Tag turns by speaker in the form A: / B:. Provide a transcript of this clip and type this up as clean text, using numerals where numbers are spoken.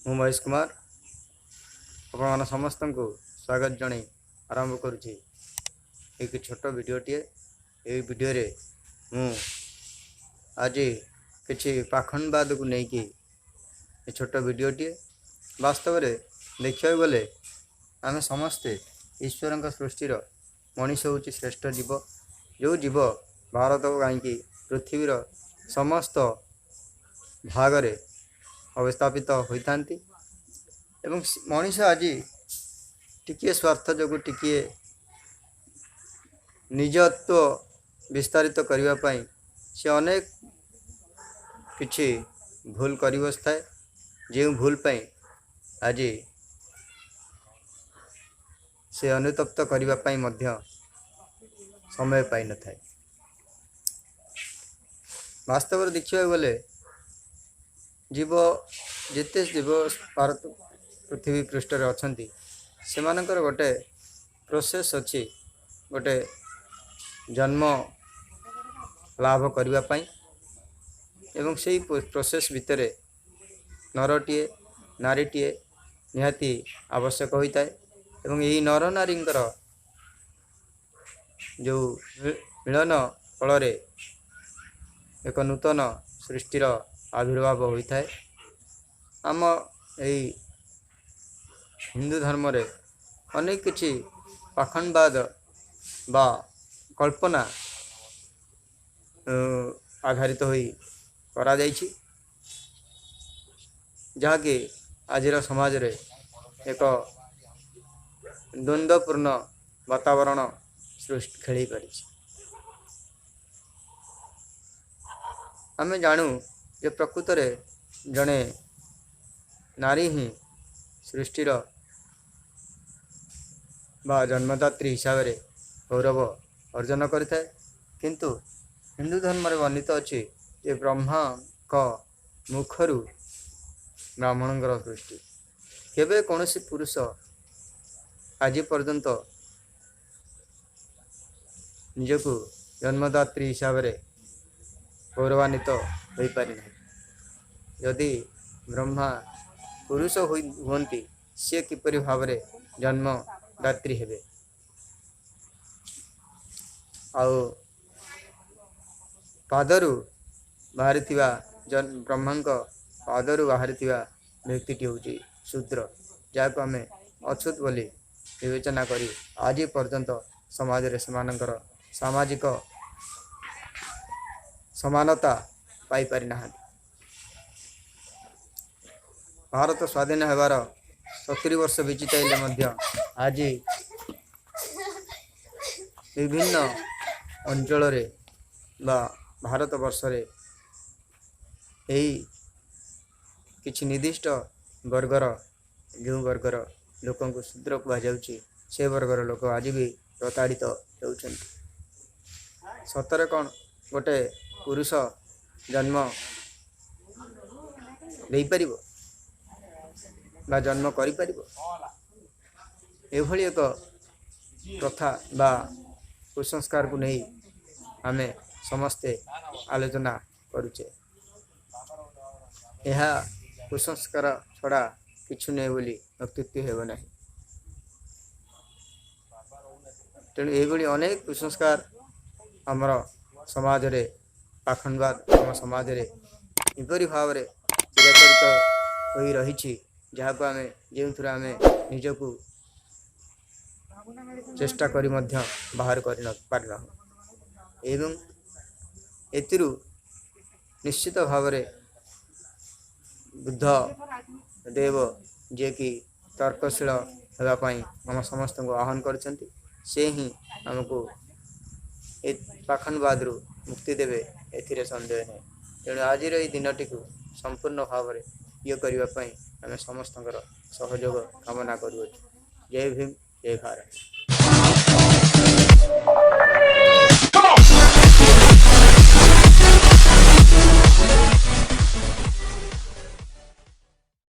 A: ମୁଁ ମହେଶ କୁମାର ଆପଣମାନ ସମସ୍ତଙ୍କୁ ସ୍ୱାଗତ ଜଣାଇ ଆରମ୍ଭ କରୁଛି ଏକ ଛୋଟ ଭିଡ଼ିଓଟିଏ। ଏହି ଭିଡ଼ିଓରେ ମୁଁ ଆଜି କିଛି ପାଖଣ୍ଡବାଦକୁ ନେଇକି ଏ ଛୋଟ ଭିଡ଼ିଓଟିଏ। ବାସ୍ତବରେ ଦେଖିବାକୁ ଗଲେ ଆମେ ସମସ୍ତେ ଈଶ୍ୱରଙ୍କ ସୃଷ୍ଟିର ମଣିଷ ହେଉଛି ଶ୍ରେଷ୍ଠ ଜୀବ, ଯେଉଁ ଜୀବ ଭାରତ କାହିଁକି ପୃଥିବୀର ସମସ୍ତ ଭାଗରେ ଅବସ୍ଥାପିତ ହୋଇଥାନ୍ତି। ଏବଂ ମଣିଷ ଆଜି ଟିକିଏ ସ୍ୱାର୍ଥ ଯୋଗୁଁ, ଟିକିଏ ନିଜତ୍ୱ ବିସ୍ତାରିତ କରିବା ପାଇଁ ସେ ଅନେକ କିଛି ଭୁଲ କରି ବସିଥାଏ, ଯେଉଁ ଭୁଲ ପାଇଁ ଆଜି ସେ ଅନୁତପ୍ତ କରିବା ପାଇଁ ମଧ୍ୟ ସମୟ ପାଇନଥାଏ। ବାସ୍ତବରେ ଦେଖିବାକୁ ଗଲେ ଜୀବ, ଯେତେ ଜୀବ ଭାରତ ପୃଥିବୀ ପୃଷ୍ଠରେ ଅଛନ୍ତି, ସେମାନଙ୍କର ଗୋଟେ ପ୍ରୋସେସ୍ ଅଛି ଗୋଟେ ଜନ୍ମ ଲାଭ କରିବା ପାଇଁ। ଏବଂ ସେଇ ପ୍ରୋସେସ୍ ଭିତରେ ନରଟିଏ ନାରୀଟିଏ ନିହାତି ଆବଶ୍ୟକ ହୋଇଥାଏ। ଏବଂ ଏହି ନର ନାରୀଙ୍କର ଯେଉଁ ମିଳନ ଫଳରେ ଏକ ନୂତନ ସୃଷ୍ଟିର ଆବିର୍ଭାବ ହୋଇଥାଏ। ଆମ ଏଇ ହିନ୍ଦୁ ଧର୍ମରେ ଅନେକ କିଛି ପାଖଣ୍ଡବାଦ ବା କଳ୍ପନା ଆଧାରିତ ହୋଇ କରାଯାଇଛି, ଯାହାକି ଆଜିର ସମାଜରେ ଏକ ଦ୍ୱନ୍ଦ୍ୱପୂର୍ଣ୍ଣ ବାତାବରଣ ସୃଷ୍ଟି ଖେଳେଇ ପାରିଛି। ଆମେ ଜାଣୁ ଯେ ପ୍ରକୃତରେ ଜଣେ ନାରୀ ହିଁ ସୃଷ୍ଟିର ବା ଜନ୍ମଦାତ୍ରୀ ହିସାବରେ ଗୌରବ ଅର୍ଜନ କରିଥାଏ। କିନ୍ତୁ ହିନ୍ଦୁ ଧର୍ମରେ ବର୍ଣ୍ଣିତ ଅଛି ଯେ ବ୍ରହ୍ମାଙ୍କ ମୁଖରୁ ବ୍ରାହ୍ମଣଙ୍କର ସୃଷ୍ଟି। କେବେ କୌଣସି ପୁରୁଷ ଆଜି ପର୍ଯ୍ୟନ୍ତ ନିଜକୁ ଜନ୍ମଦାତ୍ରୀ ହିସାବରେ ଗୌରବାନ୍ୱିତ ହୋଇପାରିନାହିଁ। ଯଦି ବ୍ରହ୍ମା ପୁରୁଷ ହୋଇ ହୁଅନ୍ତି, ସିଏ କିପରି ଭାବରେ ଜନ୍ମଦାତ୍ରୀ ହେବେ? ଆଉ ପାଦରୁ ବାହାରିଥିବା, ବ୍ରହ୍ମାଙ୍କ ପାଦରୁ ବାହାରିଥିବା ବ୍ୟକ୍ତିଟି ହେଉଛି ଶୂଦ୍ର, ଯାହାକୁ ଆମେ ଅଛୁତ ବୋଲି ବିବେଚନା କରି ଆଜି ପର୍ଯ୍ୟନ୍ତ ସମାଜରେ ସେମାନଙ୍କର ସାମାଜିକ ସମାନତା ପାଇପାରି ନାହାନ୍ତି। ଭାରତ ସ୍ୱାଧୀନ ହେବାର 70 ବର୍ଷ ବିତିଯାଇଲେ ମଧ୍ୟ ଆଜି ବିଭିନ୍ନ ଅଞ୍ଚଳରେ ବା ଭାରତ ବର୍ଷରେ ଏହି କିଛି ନିର୍ଦ୍ଦିଷ୍ଟ ବର୍ଗର, ଯେଉଁ ବର୍ଗର ଲୋକଙ୍କୁ ଶୂଦ୍ର କୁହାଯାଉଛି, ସେ ବର୍ଗର ଲୋକ ଆଜି ବି ପ୍ରତାଡ଼ିତ ହେଉଛନ୍ତି। ସତରେ କ'ଣ ଗୋଟେ ପୁରୁଷ ଜନ୍ମ ଦେଇପାରିବ ବା ଜନ୍ମ କରିପାରିବ? ଏଭଳି ଏକ ପ୍ରଥା ବା କୁସଂସ୍କାରକୁ ନେଇ ଆମେ ସମସ୍ତେ ଆଲୋଚନା କରୁଛେ। ଏହା କୁସଂସ୍କାର ଛଡ଼ା କିଛି ନୁହେଁ ବୋଲି ଅତ୍ୟୁକ୍ତି ହେବ ନାହିଁ। ତେଣୁ ଏଇଭଳି ଅନେକ କୁସଂସ୍କାର ଆମର ସମାଜରେ, ପାଖଣ୍ଡବାଦ ଆମ ସମାଜରେ ଏପରି ଭାବରେ ଚିରାଚରିତ ହୋଇ ରହିଛି, ଯାହାକୁ ଆମେ, ଯେଉଁଥିରେ ଆମେ ନିଜକୁ ଚେଷ୍ଟା କରି ମଧ୍ୟ ବାହାର କରି ପାରିନାହୁଁ। ଏବଂ ଏଥିରୁ ନିଶ୍ଚିତ ଭାବରେ ବୁଦ୍ଧ ଦେବ, ଯିଏକି ତର୍କଶୀଳ ହେବା ପାଇଁ ଆମ ସମସ୍ତଙ୍କୁ ଆହ୍ୱାନ କରିଛନ୍ତି, ସେ ହିଁ ଆମକୁ ଏ ପାଖଣ୍ଡବାଦରୁ ମୁକ୍ତି ଦେବେ, ଏଥିରେ ସନ୍ଦେହ ନାହିଁ। ତେଣୁ ଆଜିର ଏଇ ଦିନଟିକୁ ସମ୍ପୂର୍ଣ୍ଣ ଭାବରେ ଇଏ କରିବା ପାଇଁ ଆମେ ସମସ୍ତଙ୍କର ସହଯୋଗ କାମନା କରୁଅଛୁ। ଜୟ ଭୀମ, ଜୟ ଭାରତ।